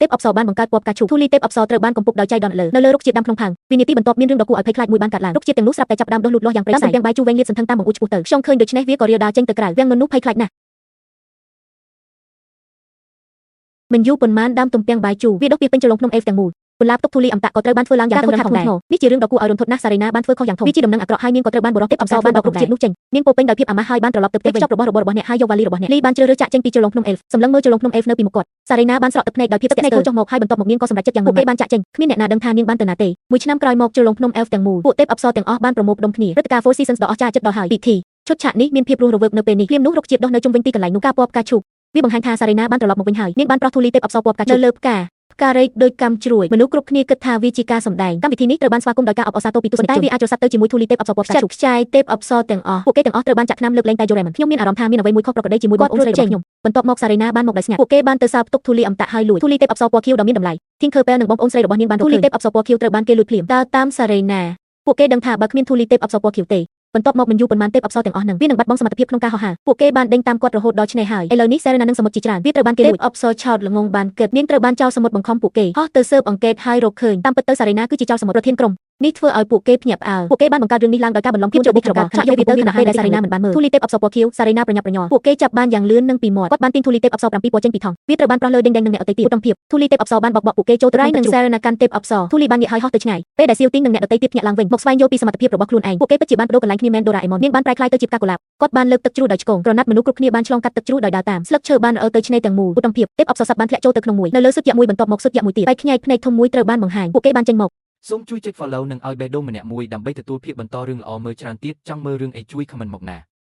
ទេពអប្សរបានបង្កើតពណ៌ផ្កាឈូកធូលីទេពអប្សរត្រូវបានកំពុកដោយចៃដន្យលើនៅលើរុក្ខជាតិដាំក្នុងផើងវិនាទីបន្ទាប់មានរឿងដ៏គួរឲ្យភ័យខ្លាចមួយបានកើតឡើងរុក្ខជាតិទាំងនោះស្រាប់តែចាប់ផ្ដើមដុះលូតលាស់យ៉ាងព្រៃផ្សៃទាំងបាយជូរវែងលាតសន្ធឹងតាមបង្អួចឆ្ពោះទៅខ្ញុំឃើញដូច្នេះវាក៏រាលដាលចេញទៅក្រៅវាំងនននោះភ័យខ្លាចណាស់មិនយូរប៉ុន្មានដើមទំពាំងបាយជូរវាដុះពាសពេញជ្រលងភ្នំអេហ្វទាំងមូលពន្លាផ្ទុកធូលីអមតៈក៏ត្រូវបានធ្វើឡើងយ៉ាងតឹងរ៉ឹងផងដែរនេះជារឿងដ៏គួរឲ្យរន្ធត់ណាស់សារ៉េណាបានធ្វើខុសយ៉ាងធំវាជាដំណឹងអាក្រក់ហើយនាងក៏ត្រូវបានបុរសទេពអប្សរបានដករុក្ខជាតិនោះចេញនាងពោពេញដោយភាពអាម៉ាស់ហើយបានត្រឡប់ទៅផ្ទះវិញចប់របស់របររបស់អ្នកហើយយកវ៉ាលីរបស់អ្នកលីបានជ្រើសរើសចាក់ចេញពីជ្រលងភ្នំអេលហ្វសម្លឹងមើលជ្រលងភ្នំអេលហ្វនៅពីមុខគាត់សារ៉េណាបានស្រក់ទឹកភ្នែកដោយភាពស្ទាក់ស្ទើរចុះមកហើយបន្ទាប់មកនាងក៏សម្រេចចិត្តយ៉ាងពួកគេបានចាក់ចេញគ្មានអ្នកណាដឹងថានាងបានទៅណាទេមួយឆ្នាំក្រោយមកជ្រលងភ្នំអេលហ្វទាំងមូលពួកទេពអប្សរទាំងអស់បានប្រមូលផ្ដុំគ្នាព្រឹត្តិការណ៍ Four Seasons ដ៏អស្ចារ្យជិតដល់ហើយពិធីឈុតឆាកនេះមានភាពរស់រវើកនៅពេលនេះភ្លាមនោះរុក្ខជាតិដុះនៅជុំវិញទីកន្លែងនោះការពណ៌ផ្កាឈូកវាបង្ហាញថាសារ៉េណាបានត្រឡប់មកវិញហើយនាងបានប្រោះធូលីទេពអប្សរពណ៌ផ្កាឈូកនៅលើផ្កាផ្ការែកដូចកាំជ្រួយមនុស្សគ្រប់គ្នាគិតថាវាជាការសម្ដែងកម្មវិធីនេះត្រូវបានស្វាគមន៍ដោយការអបអរសាទរពីទស្សនិកជនតែវាអាចរសាត់ទៅជាមួយធូលីទេពអប្សរពណ៌ផ្កាឈូកខ្ចាយទេពអប្សរទាំងអស់ពួកគេទាំងអស់ត្រូវបានចាក់ថ្នាំលើកលែងតែយូរ៉េមិនខ្ញុំមានអារម្មណ៍ថាមានអ្វីមួយខុសប្រក្រតីជាមួយបងប្អូនស្រីរបស់ខ្ញុំបន្ទាប់មកសារ៉េណាបានមកដោយស្ងាត់ពួកគេបានទៅសើផ្ទុកធូលីអមតៈហើយលួចធូលីទេពអប្សរពណ៌ខៀវដ៏មានតម្លៃធីងខឺពែលនិងបងប្អូនស្រីរបស់នាងបានរកឃើញធូលីទេពអប្សរពណ៌ខៀវត្រូវបានគេលួចភ្លាមដើរតាមសារ៉េណាពួកគេដឹងថាបើគ្មានធូលីទេពអប្សរពណ៌ខៀវទេបន្ទាប់មកមិនយូរប៉ុន្មានទេពអប្សរទាំងអស់នឹងវានឹងបាត់បង់សមត្ថភាពក្នុងការហោះហើរពួកគេបានដេញតាមគាត់រហូតដល់ឆ្នេរហើយឥឡូវនេះសេរីណានឹងសមុទ្រជាច្រើនវាត្រូវបានគេលួចទេពអប្សរឆោតល្ងងបានគិតនាងត្រូវបានចោលសមុទ្របង្ខំពួកគេហោះទៅស៊ើបអង្កេតហើយរកឃើញតាមពិតទៅសេរីណាគឺជាចោលសមុទ្រប្រធានក្រុមនេះធ្វើឲ្យពួកគេភ្ញាក់ផ្អើលពួកគេបានបង្កើតរឿងនេះឡើងដោយការបន្លំខ្លួនចូលបុកច្របល់ឆាកយកវាទៅខណៈពេលដែលសេរីណាមិនបានមើលធូលីទេពអប្សរពណ៌ខៀវសេរីណាប្រញាប់ប្រញាល់ពួកគេចាប់បានយ៉ាងលឿននិងពីមាត់គាត់បានទាញធូលីទេពអប្សរ7ពណ៌ចេញពីថង់វាត្រូវបានប្រោះលើដេញដេញនឹងអ្នកដទៃទៀតឧត្តមភាពធូលីទេពអប្សរបានបោកបក់ពួកគេចូលទៅក្នុងនឹងសេរីណាកាន់ទេពអប្សរធូលីបានងាកហើយហោះទៅឆ្ងាយពេលដែលសៀវទីងនិងអ្នកដទៃទៀតភ្ញាក់ឡើងវិញមកស្វែងយល់ពីសមត្ថភាពរបស់ខ្លួនឯងពួកគេពិតជាបានប្ដូរកន្លែងគ្នាមែនដូរ៉ាអេមុននាងបានប្រែក្លាយទៅជាផ្កាកុលាបគាត់បានលើកទឹកជ្រោះដោយឆ្កងក្រណាត់មនុស្សគ្រប់គ្នាបានឆ្លងកាត់ទឹកជ្រោះដោយដើរតាមស្លឹកឈើបានរអិលទៅឆ្នេរទាំងមូលឧត្តមភាពទេពអប្សរសត្វបានធ្លាក់ចូលទៅក្នុងមួយនៅលើសុទ្ធយៈមួយបន្ទាប់មកសុទ្ធយៈមួយទៀតបែកខ្ញែកភ្នែកធំមួយត្រូវបានបង្ហាញពួកគេបានចេញមក សូមជួយចុច Follow និងឲ្យបេះដូងម្នាក់មួយដើម្បីទទួលភាពបន្តរឿងល្អមើលច្រើនទៀតចង់មើលរឿងអីជួយ comment មកណា។